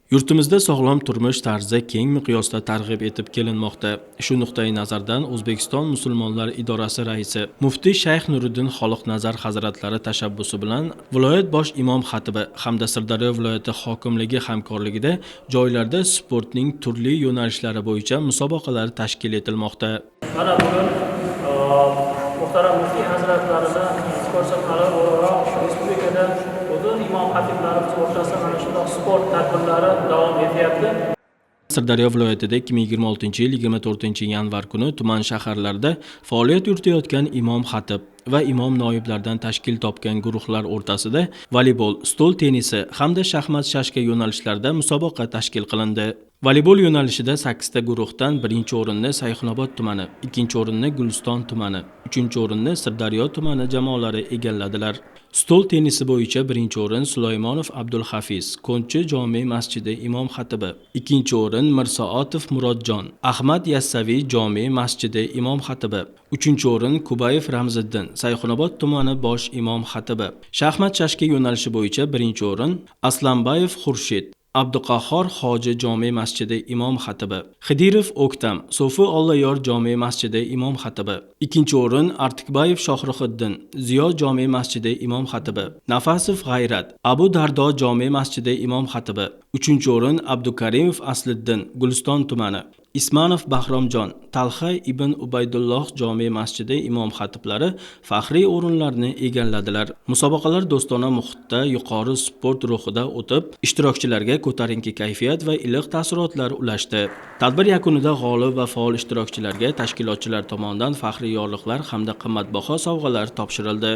Yurtimizda sog'lom turmush tarzi keng miqyosda targ'ib etib kelinmoqda. Shu nuqtai nazardan O'zbekiston musulmonlar idorasi raisi muftiy Shayx Nuriddin Xoliqnazar hazratlari tashabbusi bilan viloyat bosh imom xatibi hamda Sirdaryo viloyati hokimligi hamkorligida joylarda sportning turli yo'nalishlari bo'yicha musobaqalar tashkil etilmoqda. Mana bugun muhtaram muftiy hazratlarini ko'rsatmalari o'laroq respublikada butun imom xatiblarimiz o'rtasida mana shundoq sport tadbirlari davom etyapti. Sirdaryo viloyatida 2026-yil 24-yanvar kuni tuman shaharlarida faoliyat yuritayotgan imom xatib va imom noiblardan tashkil topgan guruhlar o'rtasida voleybol, stol tennisi hamda shaxmat shashka yo'nalishlarida musobaqa tashkil qilindi. Voleybol yo'nalishida 8 ta guruhdan birinchi o'rinni Sayxunobod tumani, ikkinchi o'rinni Guliston tumani, uchinchi o'rinni Sirdaryo tumani jamoalari egalladilar. Stol tennisi bo'yicha birinchi o'rin Sulaymonov Abdulhafiz, Konchi jome masjidi imom xatibi, ikkinchi o'rin Mirsoatov Murodjon, Ahmad Yassaviy jome masjidi imom xatibi, uchinchi o'rin Kubayev Ramziddin, Sayxunobod tumani bosh imom xatibi. Shaxmat shashka yo'nalishi bo'yicha birinchi o'rin Aslanbayev Xurshid, Abduqahhor hoji jome masjidi imom xatibi, Xidirov O'ktam, So'fi Olloyor jome masjidi imom xatibi. Ikkinchi o'rin Artikbayev Shohruxiddin, Ziyo jome masjidi imom xatibi, Nafasov G'ayrat, Abu Dardo jome masjidi imom xatibi. Uchinchi o'rin Abdukarimov Asliddin, Guliston tumani, Ismanov Bahromjon, Talxa ibn Ubaydulloh jome masjidi imom xatiblari faxriy o'rinlarni egalladilar. Musobaqalar do'stona muhitda, yuqori sport ruhida o'tib, ishtirokchilarga ko'tarinki kayfiyat va iliq taassurotlar ulashdi. Tadbir yakunida g'olib va faol ishtirokchilarga tashkilotchilar tomonidan faxriy yorliqlar hamda qimmatbaho sovg'alar topshirildi.